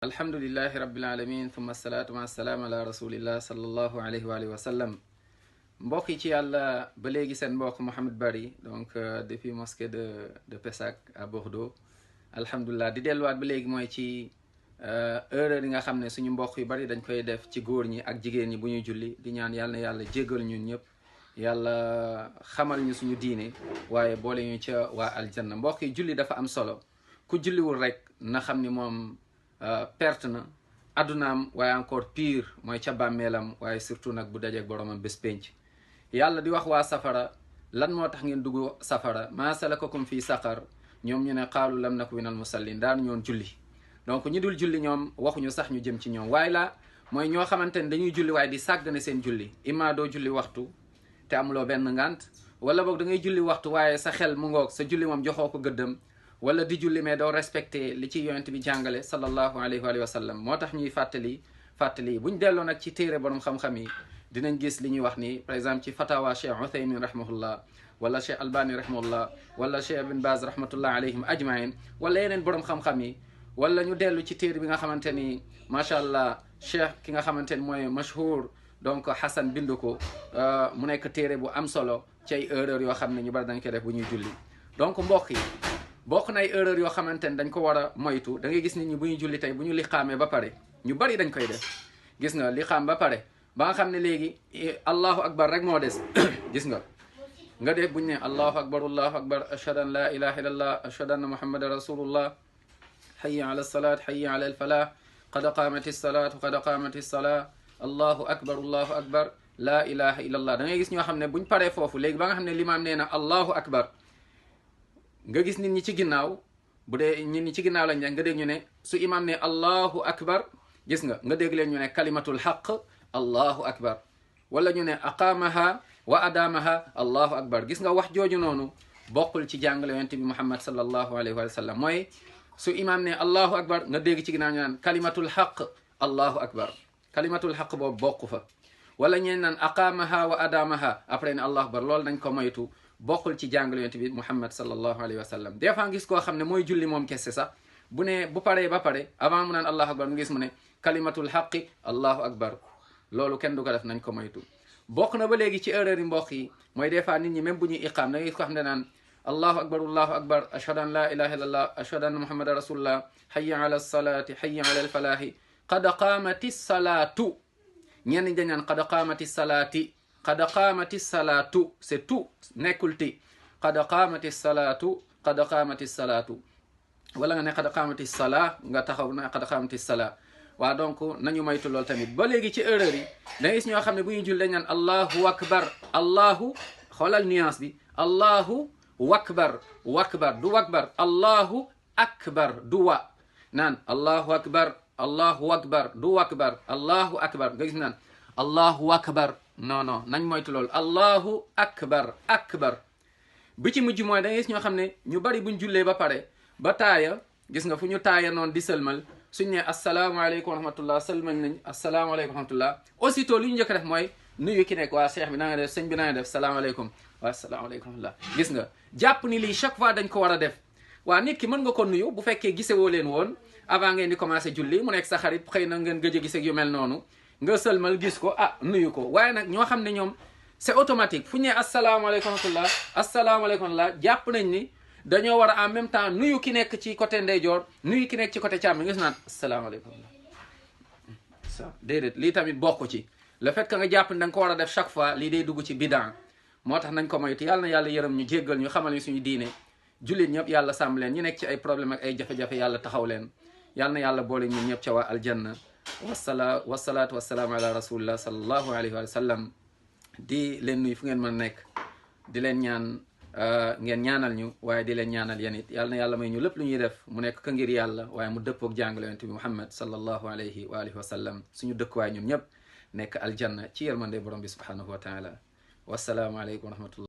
alhamdulillahi rabbil alamin thumma salaatu wa salaam ala rasulillah sallallahu alayhi wa sallam. mbokk yi ci yàlla ba léegi seen mbokk Mouhamed Bari donc depuis mosquée de Pessac à Bordeaux. alhamdulilah di delluwaat ba léegi mooy ci erreur yi nga xam ne suñu mbokk yu bari dañ koy def ci góor ñi ak jigéen ñi bu ñuy julli di ñaan yàlla na yàlla jéggal ñun ñëpp yàlla xamal ñu suñu diine waaye boole ñu ca waa aljanna. mbokk yi julli dafa am solo ku julliwul rek na xam ni moom perte na addunaam waaye encore pire mooy ca bàmmeelam waaye surtout nag bu dajeek boromam bés pénc. yàlla di wax waa safara lan moo tax ngeen dugg safara maa salakakum fii saqar ñoom ñu ne qaalu lam naku minal musallin daanu ñoon julli. donc ñi dul julli ñoom waxuñu sax ñu jëm ci ñoom waaye la mooy ñoo xamante ne dañuy julli waaye di sàggane seen julli. imma doo julli waxtu te amuloo benn ngant wala boog da ngay julli waxtu waaye sa xel mu ngoog sa julli moom joxoo ko gëddëm wala di julli mais doo respecté li ci yonent bi jàngale sallallahu alayhi wa sallam. moo tax ñuy fàttali buñ delloo nag ci téere borom xam-xam yi dinañ gis li ñuy wax ni par exemple ci fatawa Cheikh Uthaymin rahimahullah wala Cheikh Albani rahimahullah wala Cheikh Ibn Baz rahmatullah alayhim ajmain wala yeneen borom xam-xam yi wala ñu dellu ci téere bi nga xamante ni macha allah cheikh ki nga xamante ni mooy mashhur donc Hassan bindu ko mu nekk téere bu am solo ci ay erreur yoo xam ne ñu bari dañ koy def bu ñuy julli. donc mbokk yi bokk na ay erreur yoo xamante ni dañ ko war a moytu. da ngay gis nit ñi bu ñuy julli tey bu ñu liqaamee ba pare ñu bari dañ koy def. gis nga liqaam ba pare ba nga xam ne léegi allahu akbar rek moo des gis nga def buñu ne allahu akbar ashhadu an la ilaha illallah ashhadu anna muhammadan rasulullah hayya ala salat hayya ala alfalah qad qamati salat qad qamati salat allahu akbar la ilaha illallah. da ngay gis ñoo xam ne buñ paree foofu léegi ba nga xam ne limaam nee na allahu akbar nga gis nit ñi ci ginnaaw bu dee nit ñi ci ginnaaw lañ nga dégg ñu ne su imaam ne allahu akbar gis nga dégg leen ñu ne kalimatul haqq allahu akbar wala ñu ne aqamaha wa adamaha allahu akbar. gis nga wax jooju noonu bokkul ci jàngale yonent bi muhammad sallallahu alayhi wa sallam. mooy su imam ne allahu akbar nga dégg ci ginnaaw ñu naan kalimatul haqq allahu akbar. kalimatul haqq boobu bokku fa. wala ñeen naan aqamaha wa adamaha après ne allahu akbar. loolu nañ ko moytu bokkul ci jàngale yonent bi muhammad sallallahu alayhi wa sallam. des fois gis koo xam ne mooy julli moom kese sax bu ne bu paree ba pare avant mu naan allahu akbar mu gis mu ne kalimatul haqqi allahu akbar. loolu kenn du ko def nañ ko moytu. bokk na ba léegi ci erreur yi mbokk yi mooy des fois nit ñi même bu ñuy iqaam da ngay ko xam ne naan allahu akbar ashhadu an la ilaha illallah ashhadu anna muhammadan rasulullah hayya ala salati hayya ala alfalahi qad qaamati salaatu. ñenn ñi dañ naan qad qaamati salaati qad qaamati salaatu c'est tout nekkul ti qad qaamati salaatu qad qaamati salaatu wala nga ne qad qaamati salaa nga taxaw na qad qaamati salaa. waa donc nañu moytu loolu tamit. ba léegi ci erreur yi da ngay gis ñoo xam ne bu ñuy julli dañ naan allahu akbar allahu xoolal nuance bi allahu akbar du wakbar allahu akbar du wa naan allahu akbar du wakbar allahu akbar nga gis naan allahu akbar. non nañ moytu loolu allahu akbar bi ci mujj mooy da ngay gis ñoo xam ne ñu bari buñ jullee ba pare ba taaya gis nga fu ñu taaya noonu di sëlmal suñ ne asalaamaaleykum wa rahmatullah sëlmañ nañ asalaamaaleykum wa rahmatullah aussitôt li ñu njëkk def mooy nuyu ki nekk waa cheikh bi na nga def sëñ bi na nga def salaamaaleykum waa asalaamaaleykum wa rahmatullah. gis nga jàpp ni lii chaque fois dañ ko war a def. waa nit ki mën nga ko nuyu bu fekkee gisewoo leen woon avant ngeen di commencé julli mu nekk sa xarit xëy na ngeen gëj a gise yu mel noonu nga sëlmal gis ko nuyu ko. waaye nag ñoo xam ne ñoom c'est automatique fu ñu ne asalaamaaleykum wa rahmatullah asalaamaaleykum wa rahmatullah jàpp nañ ni dañoo war a en même temps nuyu ki nekk ci côté ndeyjoor nuyu ki nekk ci côté càmm nga gis naan asalaamaaleykum. déedéet lii tamit bokk ci le fait que nga jàpp ne da nga ko war a def chaque fois lii day dugg ci bidan. moo tax nañ ko moytu. yàlla na yàlla yërëm ñu jéggal ñu xamal ñu suñu diine jullit ñëpp yàlla sàmm leen ñu nekk ci ay problème ak ay jafe-jafe yàlla taxaw leen. yàlla na yàlla boole ñun ñëpp ca waa aljanna. wasalaatu wasalaamu ala rasulillah sallallahu alayhi wa sallam. di leen nuyu fu ngeen mën a nekk di leen ñaan ngeen ñaanal ñu waaye di leen ñaanal yéen it yàlla na yàlla may ñu lépp lu ñuy def mu nekk ka ngir yàlla waaye mu dëppoog jàngale yonent bi muhammad sallallahu alayhi wa alihi wa sallam. suñu dëkkuwaay ñun ñëpp nekk aljanna ci yërmande borom bi subhanahu wa taala. wassalaamu aleykum wa rahmatullah.